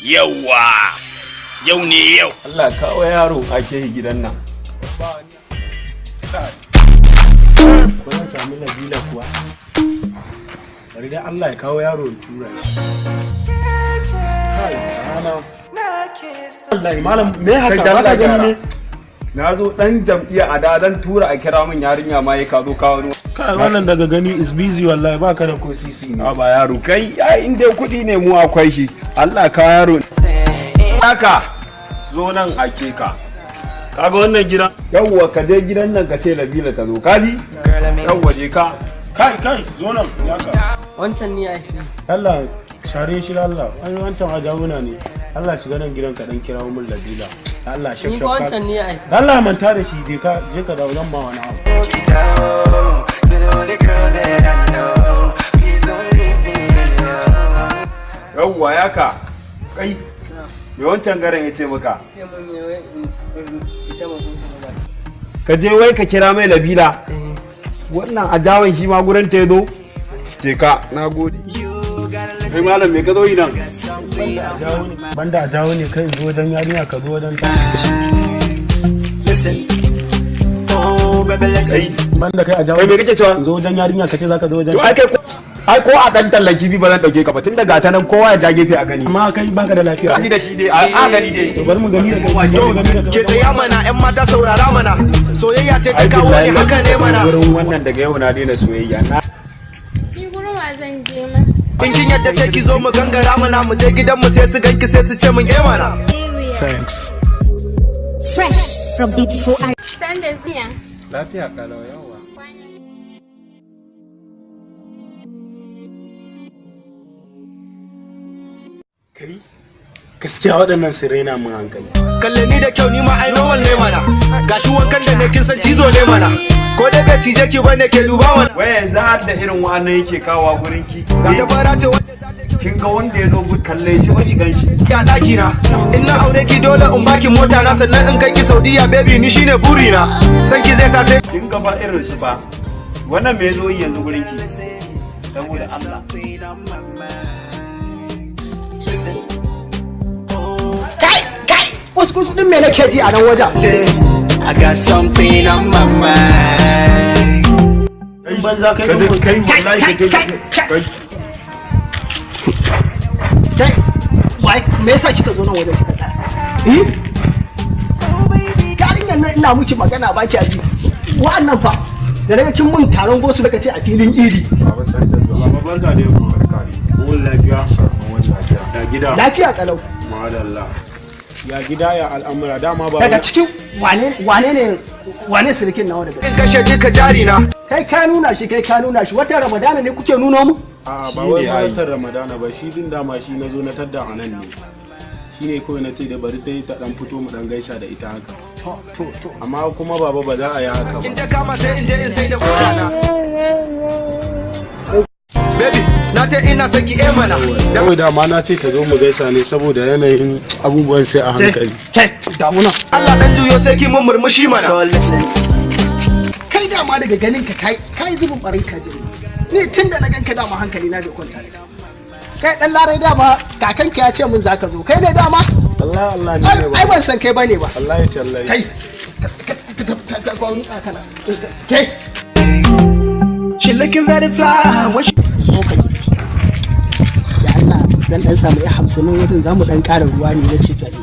Yawwa, yau ne yau. Allah kawo yaro ake yi gidan nan. Ko zan sami Nabila kuwa? Bari dai Allah ya kawo yaro in tura shi. Kai, rana. Wallahi malam, me haka? Kai, Ba ka dan gani ne? Na zo dan jam'iyya a da dan tura a kira min yarinya ma ya ka zo kawo ni. Kai, wannan daga gani is busy wallahi, ba ka da ko sisi ne. A ba yaro kai, ai in dai kuɗi ne mu akwai shi. Allah ka yaro. Haka zo nan ake ka. Kaga wannan gidan? Yawwa, ka je gidan nan ka ce Nabila ta zo. Kaji? Yawwa, je ka. Kai, kai, zo nan ya ka. Wancan ni ya fi. Allah share shi, Allah. Ai wancan ajawuna ne. Allah shiga nan gidan ka dan kirawo min Nabila. Allah shaf Ni shaf. fa wancan ni ya fi. Allah manta da shi, je ka, je ka dawo, zan ma wani abu. You're the only girl that I know. Please don't leave me alone. Yawwa ya ka. Kai. Me wancan garan ya ce maka? Ce mun ne wai in ita mutum ka ba. Ka je wai ka kira mai Nabila. Eh. Wannan ajawan shi ma gurin ta ya zo. Je ka, na gode. Kai malam, me ka zo yi nan? Banda a jawo ne, kai zo wajen yarinya ka zo wajen ta. Listen. Oh, baby, listen. Kai, Banda kai a jawo. kai me kake cewa? Zo wajen yarinya ka ce zaka zo wajen. To ai ko a dan tallan kifi ba zan dauke ka ba, tun daga ta nan kowa ya ja gefe a gani. Amma kai baka da lafiya. Kaji da shi dai a gani dai. To bari mu gani da kai. Bari mu gani da kai. Ke tsaya mana, 'yan mata saurara mana. Soyayya ce ta kawo ni, haka ne mana. Wurin wannan daga yau na daina soyayya na. Ni gurin wa zan je ma? In kin yadda sai ki zo mu gangara mana, mu je gidan mu sai su ganki sai su ce mun eh mana. Thanks. Fresh from Beautiful Sanda zuwa. Lafiya kalau, yawa. Kai, gaskiya waɗannan sun raina mun hankali. Kalle ni da kyau, ni ma ai normal ne mana. Gashi wankan da ne kin san cizo ne mana. Ko dai bai cije ki bane ke duba mana. Wai yanzu har da irin wa'annan yake kawowa gurin ki? Ga ta fara ce wanda za ta Kin ga wanda ya zo kalle shi ba, ki gan shi. ki a ɗaki na. In na aure ki dole in baki mota na, sannan in kai ki Saudiya, baby, ni shine burina. San ki zai sa sai Kin ga ba irin su ba. Wannan me zo yi yanzu gurin ki? Saboda Allah. Kai, kai, kuskus din me nake ji a nan wajen? I got something on my mind. In banza kai Kai ka kai, wallahi kai kai. Kai, wai me yasa kika zo nan wajen kika tsaya? Eh, yarinyar nan ina miki magana ba ki ji. Wa'annan fa da naga kin mun taron gosu daga ce a filin idi. Baba, san da zuwa. Baba, barka da yamma. Barka ne. Mun lafiya. Mun lafiya. Ya gida? Lafiya kalau. Madalla. Ya gida, ya al'amura dama ba. Daga cikin wane wane ne wane sirikin nawa daga In ciki? kashe duka jari na. Kai ka nuna shi, kai ka nuna shi, watan Ramadana ne kuke nuna mu? A'a, ba Shi wai ne ai. watan Ramadana ba, shi din dama shi na zo na tadda a nan ne. Shi ne kawai na ce da bari ta yi ta dan fito mu dan gaisa da ita haka. To to to. Amma kuma baba, ba za a yi haka ba. In ta kama sai in je in sai da mota na. Baby, na ce ina son ki eh mana. Kawai dama na ce ta zo mu gaisa ne saboda yanayin abubuwan sai a hankali. Kai, damuna. Allah dan juyo sai ki mun murmushi mana. So listen. Kai dama daga ganin ka kai kai zubin barin ka jini. Ni tun da na ganka dama hankali na bai kwanta da kai. Kai dan Larai, dama kakanka ya ce mun zaka zo. Kai ne dama? Allah Allah ne Ai ne ba. ai ban san kai bane ba. Wallahi tallahi. Kai ka kana. Kai. She looking very fly when she Zo ka ji. Da Allah dan dan samu ya 50 nan wajen zamu dan ƙara ruwa ne na ce gani.